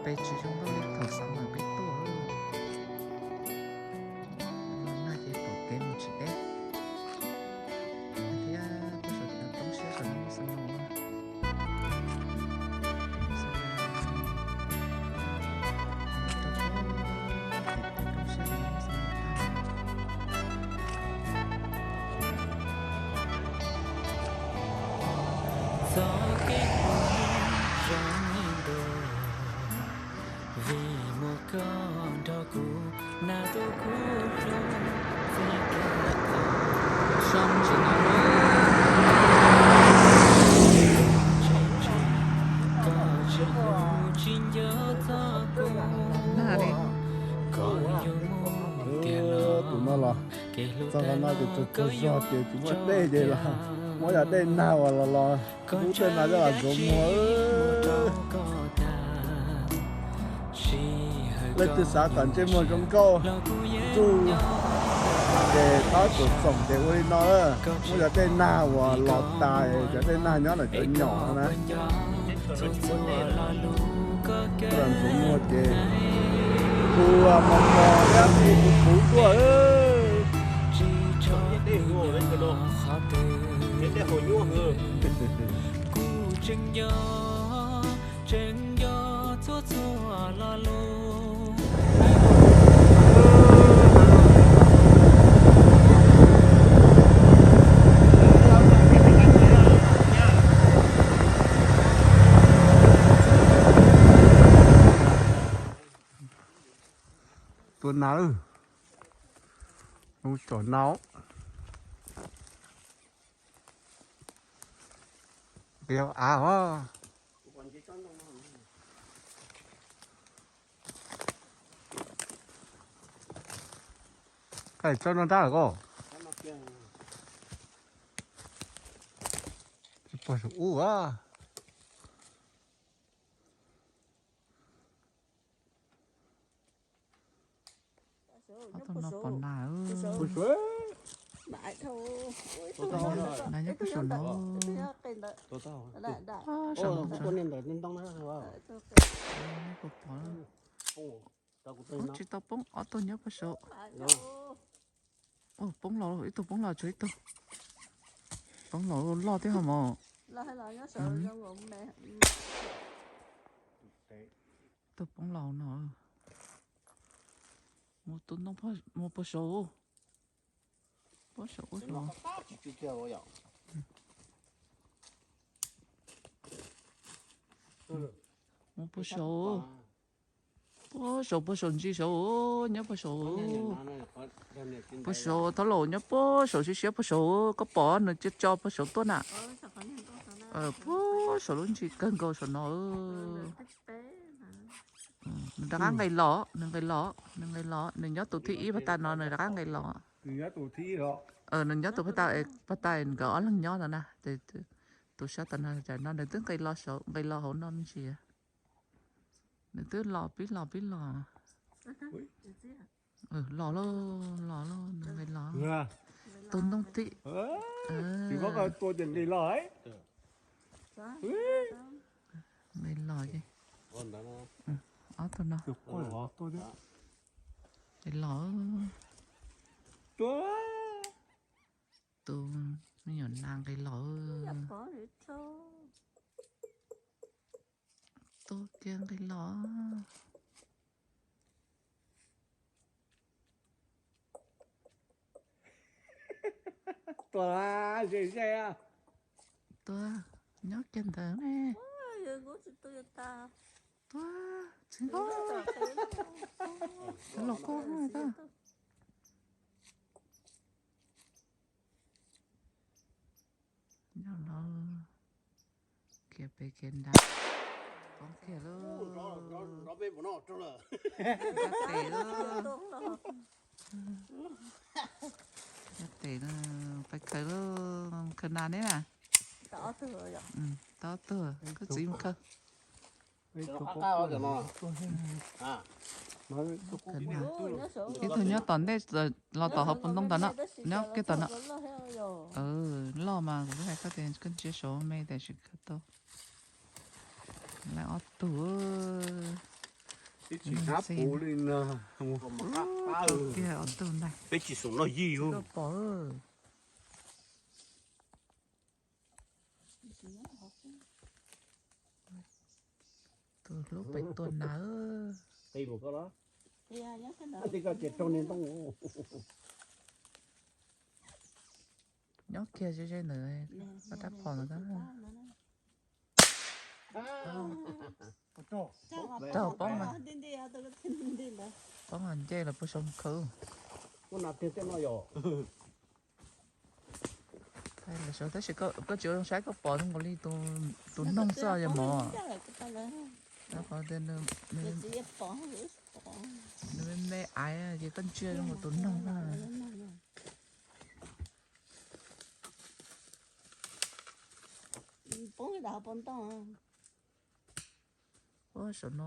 Peb tsis zoo nkauj li thaum xav mas peb tuaj. Los nag ces pom kev mus tsis deb thiab, tej zaum cov poob siab sawv daws muaj xov no. Txoj kev hlub zoo li ntuj, vim muaj koj nrog kuv, nas tus kuv hlub, txij kiag thaum sawv ntxov. Tseem tsis, koj tseem hlub tsis nco txog kuv, koj yuav mus tiag los. Tus no los txog qhov no ces tsaug tsaug zog ces tsis muaj dej ces los muab cov dej nag uas los los ntub tej no coj los ntxuav muag. Leej twg xav kom ntsej muag zoo nkauj ntsuj ces tab tom txoom ces ua li no, muab cov dej nag uas los tas, cov dej nag nyob ntawm cov nyom no na, coj los ntxuav muag ces tus mos mos thiab tus kuv tuaj. Kuv tseem nco, tseem nco txhua txhua lo lus. Tua nas lawm, zoo tsom nas. Qia av os. Koj tso no nrab lawm koj. Tsis pom saum ub a. Ob tug no pom nas. Nas nyob puag saum no. Saum no. Puas pom? Tsis tau poob, ob tug nyob puag saum. Poob los, ib tug poob los, tshuav ib tug. Poob los loj thiab ho mos. Tus poob los no. Mus tus ntoo, mus puag saum. Puag saum, puag saum. Mus puag saum. Puag saum, puag saum ntsis saud, nyob puag saud. Puag saud, thab laus nyob puag saum siab siab puag saud, koj pom nws tso tso puag saud tuaj na. Puag saum lub ntsis kawg nkaus saum no. Nws rov qab nqis los, nws nqis los, nws nqis los, nws nyob tus thib ib puag ta no, nws rov qab nqis los. Nws nyob tus puag ta, puag ta nkawd ob leeg nyob no na, tus sab tom no, no nws twb nqis los saud, nqis los hauv no me ntsis. Nws twb los pib los pib los. Los lauj, los lauj, nws nqis los. Tus ntoo thib. Nqis los ces. Ob tug no. Nqis los. Tus me nyuam nas nqis los. Tus kiag nqis los. Tuaj ze ze. Tuaj nyob kiag ntawd ne. Tuaj txiv nkauj. Los koj tuaj. Nyob los khiav pem khiav nram. Poob kiag lauj. Nyob tes lauj. Nyob tes lauj, pais khaws lauj, khaws nas neb na. Tau ob tug, koj txiv mus khaws. Ib tug nyob tom ntej los tom hauv paus ntoo tom no, nyob kiag tom no. Loj mas kuv twb hais koj tias koj ntsia saud me tiam sis khaws tau. Lawv ob tug. Peb tsis hnab puv li no. Tiag ob tug ntag. Peb tsis xoom noj yij. Pom. Tus hlub pem tua nas. Nyob kiag ze ze ntawd, koj rab phom ntawd. Raug poob mas, poob mas nce los puag saum khawv. Tab sis koj tsis ua zoo saib koj pom zoo nkaus li tus noog xwb yog mos. Nws me me aiv ces koj ntsia zoo nkaus tus noog. Ua saum no.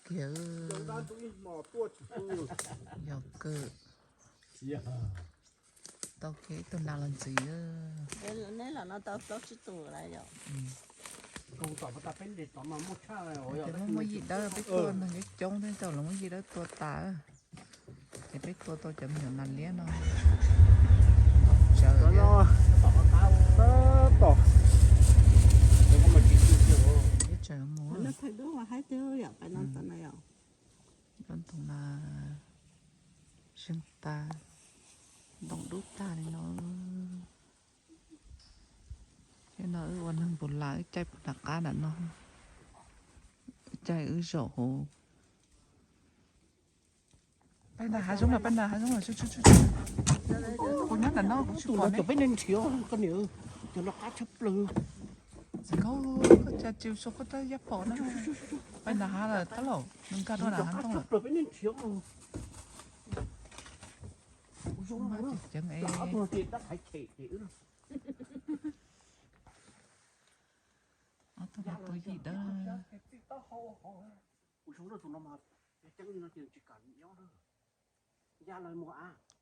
Kiag. Yog kawg. Tau kiag ib tug nas los ntxiv. Ces muaj muaj yij dawb peb tua neeg coob coob thiab tau los muaj yij dawb tua tas. Ces peb tua tau cov me nyuam nas liab no. Tsawv, tab tom, tab tom. Ib tsawv mus. Koj ntoo na, seev tas, ntoo dub tag li no. Thiab no wb ua neeg puas las wb caij puag nram qab nram no, caij wb zaum hauv. Peb nram hav zoov lawm, peb nram hav zoov lawm. Kuv nyob ntawm no kuv tsis pom ne. Peb neeg nrhiav koj niam, cov no qab tshaj plaws. Txiv Nkauj, koj cas tsis sau koj rab yaj pom na. Peb nram hav lawm tab laus, nws nkag rau nram hav ntoo lawm. Peb neeg nrhiav. Ob tug no tua yij dawb.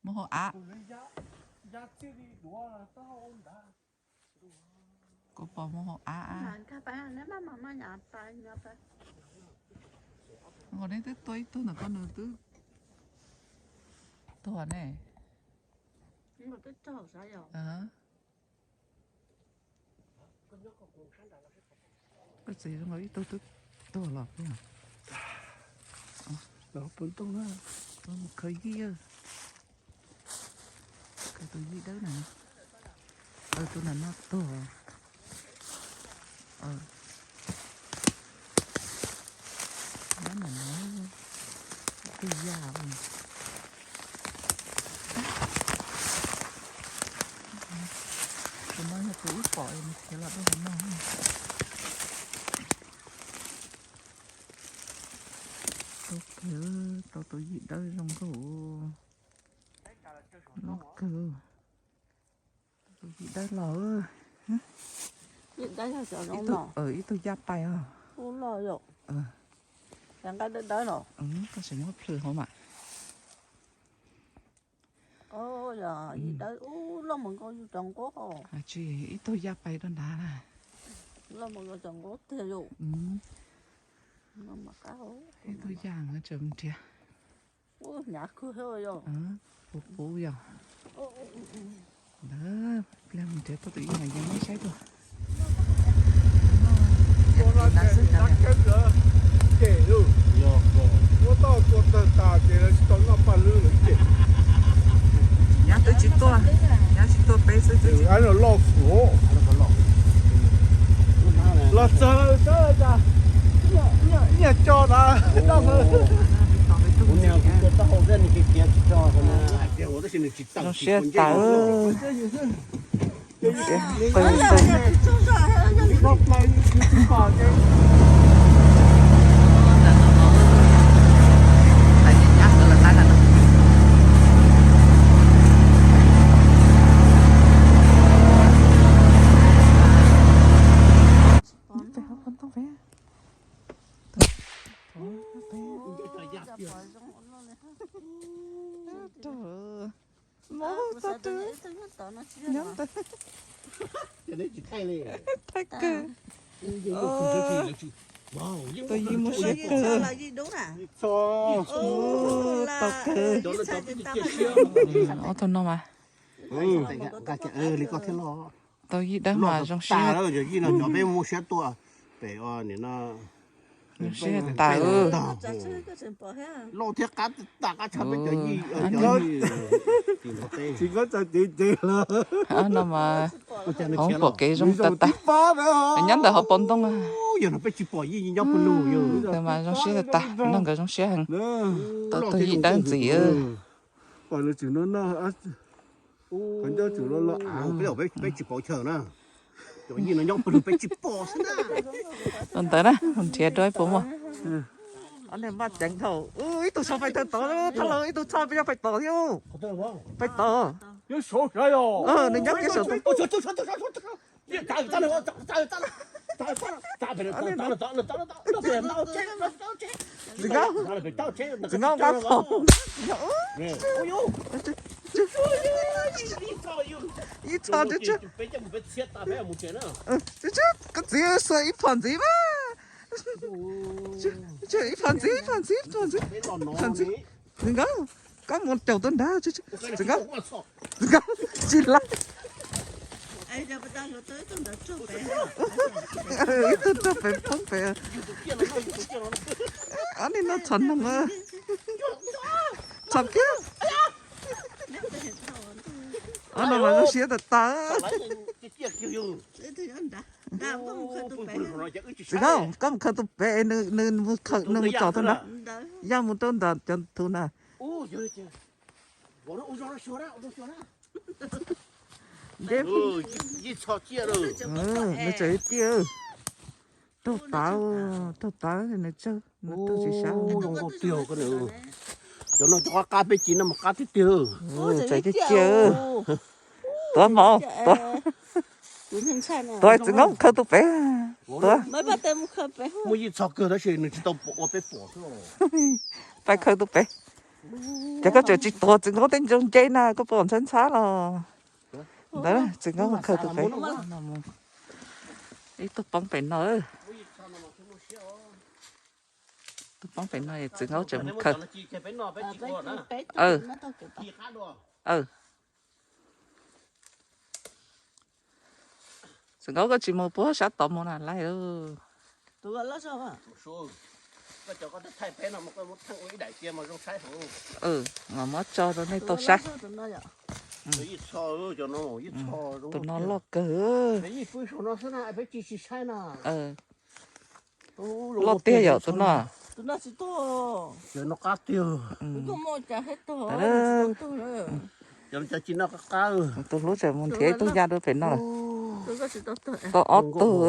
Mus hauv av. Kuv pom mus hauv av. Nkaus neb twb tua ib tug ntawm ko nws twb tuag ne. Koj txiv zoo nkaus ib tug twb tuag los puag, los puag ntoo na. Mus khawv yij, khawv tus yij dawb na. Tus nram no tuag. Nyob nram no, tus yaj. Tus no yog tus wb pom nws khiav los rau hauv no. Tau kawg, tau tus yij dawb zoo nkauj. Loj kawg. Tus yij dawb los. Ib tug yaj pais os. Tab sis muab plhws hauv mas. Tsis, ib tug yaj pais rau nrad na. Ib tug yaj tseem nrhiav. Puv puv yog. Ntawd pliag mus nrhiav tau tus yij mas yeej saib dua. Nyab twb tsis tuaj, nyab tsis tuaj peb xwb twb tsis. Los txog, nyiaj co na. Zoo siab tawv. Nyob ntawd. Thaij kawg. Tus yij muaj siab kawg. Tau kawg. Ob tug no mas. Tau yij dawb mas zoo siab. Peb muaj siab tua pem o nim no. Zoo siab tas. Loj thiab qab tas qab tshaj peb cov yij. Tsis nqab txawv tiv tes lawm. No mas hauv pom kev zoo tas tas. Nyob ntawm hauv paus ntoo. Yog no peb tsis pom yij nyob pawg lug yog. Ntawd mas zoo siab tas tas, nrog nkawd zoo siab heev. Tau tug yij dawb ntxiv. Peb tsis pom chaw na. Tus ntawd na, nrhiav dua ib puas muaj. Ob niag maj ceev dhau. Ib tug so pais tod, thaum ib tug txhoj peb yog pais tod thiab. Pais tod. Nws nyob kiag saum tod. Txwv Nkauj, Txwv Nkauj nqa phom. Ib txhoj, koj txiv xuas ib phom ntxiv mas. Ib phom ntxiv, ib phom ntxiv, ib phom ntxiv, ib phom ntxiv. Txwv Nkauj, koj mus caum tus nrad. Txwv Nkauj, Txwv Nkauj tsis laib. Ib tug rau pem poob pem. Ob niag no txhom noog. Txhom kiag. Ob no mas zoo siab tas tas. Txwv Nkauj, koj mus khaws tus pem, nws mus khaws, nws mus tsom tus nrad. Yaj mus rau ntawm cov tus na. Nws tseem ciaj, raug tav, raug tav nws tsawg, nws raug tsis sab. Cov no cov qab qab peb ci no mas qab tiag tiag. Tseem ciaj ciaj. Tuav mov, tuav. Tuav, Txwv Nkauj khaws tus pem. Tuav. Muaj yij txhos kawg tab sis nws tsis tau ua peb pom. Pais khaws tus pem. Ces koj tseem tsis tuav Txwv Nkauj tej ntoo nce na, koj puas ntxhab ntxhab los. Ntawd Txwv Nkauj mus khaws tus pem. Ib tug poob pem no. Tus poob pem no Txwv Nkauj tseem mus khaws. Txwv Nkauj koj tsis mus puag sab tod mus na laij. Mas muab tso rau nej tau saib. Tus no loj kawg. Loj tiag yom tus no. Tus hlub tseem mus nrhiav ib tug ya rau pem no. Tau ob tug.